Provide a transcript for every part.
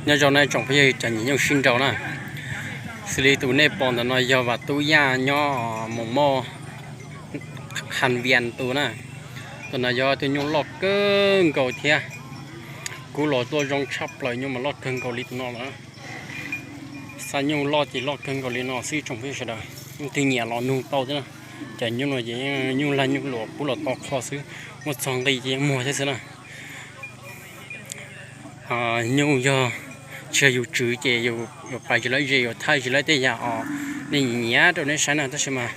Nyob zoo na tsoom phooj ywg cov nyiam nyuj sib nraus na, xws li tus nej pom ntawm no yog Vam Tub Yaj nyob Moos Moj, Has Vias tus na. Tus no yog tus nyuj loj kawg nkaus thiab, kub los tuaj zoo tshaj plaws, nyuj mas loj kawg nkaus li tus no lawm. Xa nyuj loj ces loj kawg nkaus li no xwb tsoom phooj ywg sawv daws. Leej twg nyiam los nug tau thiab na. Cov nyuj no ces nyuj lag nyuj luam kub los tau qho xwb, muaj txog nqi ces yeej muag thiab xwb na. Nyuj yog tsis yog yus tswv ces yuav pais tsis lawv ze, yuav thaij tsis lawv tej yam os. Nej nyiam nyiam rau nej saib na, tab sis mas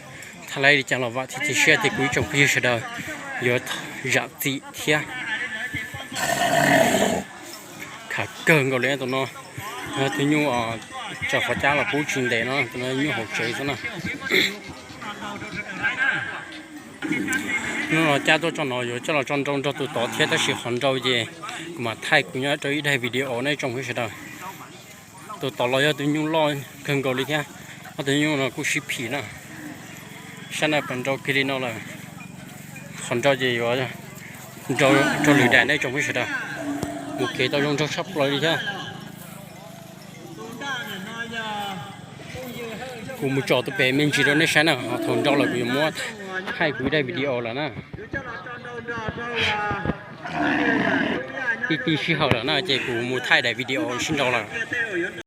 thaij li cas los vam thiab cia siab tias kuv ib tsoom phooj ywg sawv daws yuav zam txim thiab. Khav kawg nkaus li tus no, yog tus nyuj tsaws qhov cab los pub tsis ntev no, tus no nyuj hauv tsev xwb na. Hnub no cab tuaj tso no yuav coj los tso nrau nrog tus tod thiab, tab sis qhov nrau ces kuv mam thaij kuv nyob rau ib daim video nej tsoom phooj ywg sawv daws. Tus tod los yog tus nyuj loj kawg nkaus li thiab, ob tus nyuj no kuj sib phim na. Sab na pas nrau kiag li no lawm, qhov nrau ces yuav nrau rau lwm daim nej tsoom phooj ywg sawv daws. Mus kev tau zoo nraug tshaj plaws li thiab. Kuv mus tsom tus pem me ntsis rau nej saib na, ho thaum nrau lawm kuv yuav muab thaij kuv ib daim video lawm na. Tib tib sij hawm lawm na ces kuv mus thaij daim video sib nrau lawm.